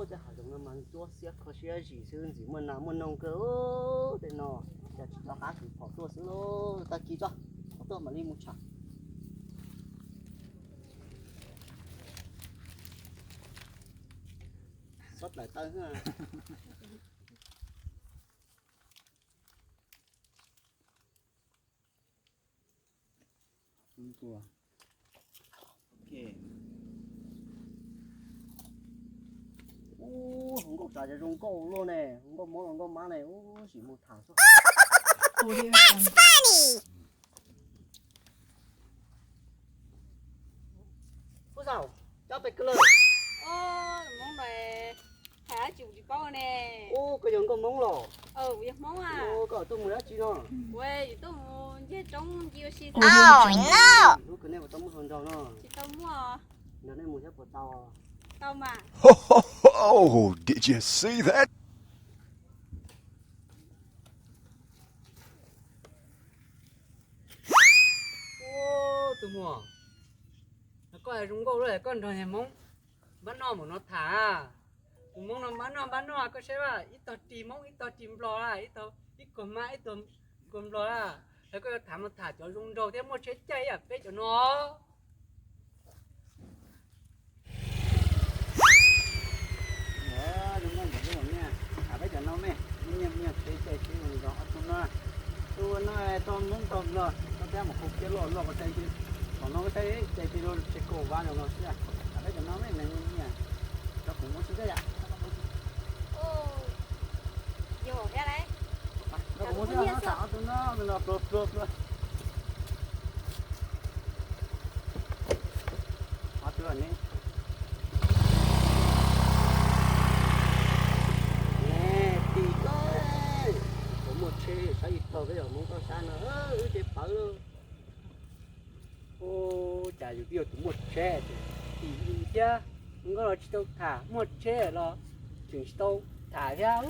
Tej hav zoov no mas ntsuab xiab kho siab zim xwb, ntxim muaj nas muaj noog kawg tej no. Cas tsis rov qab kwv phom tuaj xwb lauj. Tag kis tso, phom tuaj mam li mus tsham. Xob plaws taw. Ub, hluas nkauj tsav zoo nkauj luaj ne, hluas nkauj Hmoob los nkauj Mab ne, ub, sim mus tham xwb. Ub, xaus, cov pes kawg lawm. Hmoob no, hais dab tsi kuv tsis paub ne. Ub, koj yog nkauj Hmoob los? Kuv yog Hmoob a. Koj tuaj mus dab tsi no? Kuv yuav tuaj mus ncig roob ncig ua si. Ub, koj nej puas tau muaj hluas nraug no? Tsis tau muaj. Nrog nej mus thiab puas tau? Tau mas. Oh, did you see that? Ub, tus muam, koj zoo nkauj lawm, koj nrog niag Hmoob npab noj mus no tham. Tus Hmoob no npab noj npab noj, koj saib, ib tog ris Hmoob, ib tog ris Nplog, ib tog, ib kuag Mab ib tog kuag Nplog. Koj yuav tham mus tham cov zoo nraug thiab muaj tsheb caij ib yam peb cov no. Zoo nkauj ntawm lub niag, tham peb cov no me, nyias nyias tsheb caij tsheb zoo nraug ob tug no. Tus no tau Hmoob tau Nplog, koj thiab mus qhau kiab loj loj koj saib, thaum no koj saib caij tsheb zoo tsheb kauj vab zoo no xwb. Tham peb cov no me, nyias nyias, cov kuv muab xwb thiab yam. Yog thiab lauj. Cov kuv muab xwb, tham ob tug no, ob tug no pluag pluag pluag. Ob tug ne. Tim koj, kuv muaj tsheb saib ib tog peb yog Hmoob toj sab no, wb ces pawv lauj. Ub, cas yus twb yog tus muaj tsheb, tim yus thiab, nkauj los tsis tau tham, muaj tsheb los tseem tsis tau tham thiab.